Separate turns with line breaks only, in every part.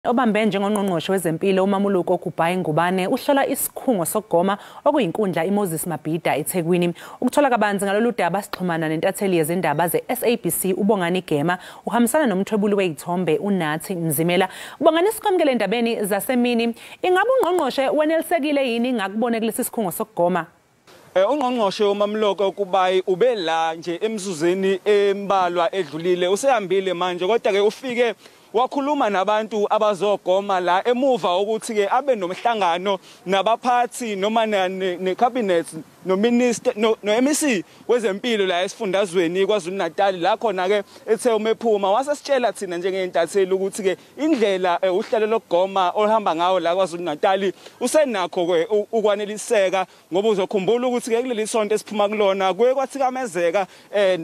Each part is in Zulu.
Obambe njengongqongqoshe wezempilo uMamoloko Kubayi-Ngubane uhlola isikhungo sokugoma okuyinkundla iMoses Mabhida eThekwini. Ukuthola kabanzi ngalolu daba sixhumana nentatheli yezindaba ze-SABC uBongani Gema, uhambisana nomthwebuli wezithombe uNathi Mzimela. Bongani, sikwamukele endabeni zasemini. Ingabe ungqongqoshe wenelisekile yini ngakubone kulesi sikhungo sokugoma?
Ungqongqoshe uMamoloko Kubayi ube la nje emzuzeni embalwa edlulile, usehambile manje, kodwa ke ufike wakhuluma nabantu abazogoma la emuva ukuthi ke abe nomhlangano nabaphathi noma necabinet nominister no-MEC wezempilo la esifundazweni KwaZulu Natal. La khona ke ethe umephuma wasesitshela thina njengeintatheli ukuthi ke indlela uhlelo lokugoma oluhamba ngawo la KwaZulu Natal usenakho ke ukwaneliseka, ngoba uzokhumbula ukuthi ke kuleli sonto esiphuma kulona kuye kwathikamezeka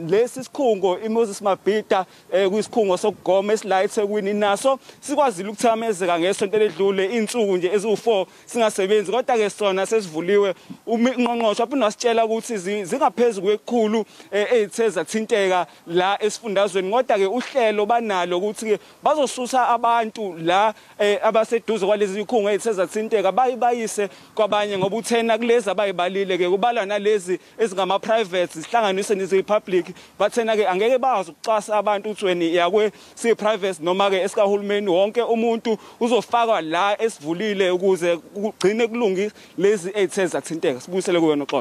lesi sikhungo iMoses Mabhida, kuyisikhungo sokugoma esila eThekwini, naso sikwazile ukuthikamezeka ngesonto eledlule insuku nje eziwu4 singasebenzi, kodwa ke sona sesivuliwe. Ungqongqoshe wasitshela ukuthi zingaphezulu kwekhulu ezithe zathinteka la esifundazweni, kodwa ke uhlelo banalo ukuthi ke bazosusa abantu la abaseduze kwalezi zikhungo ezithe zathinteka bayibayise kwabanye, ngoba uthena kulezi abayibalile ke kubalwa nalezi ezingama private zihlanganise nezi public. Bathena ke angeke bazi ukucwasa abantu ukuthi wena yakwe si private noma ke esikahulumeni, wonke umuntu uzofakwa la esivulile ukuze kugcine kulungi lezi ezithe zathinteka. Sibuyisele kuwena uxolo.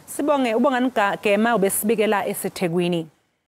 Sibonge uBongani Gema ubesibikela eseThekwini.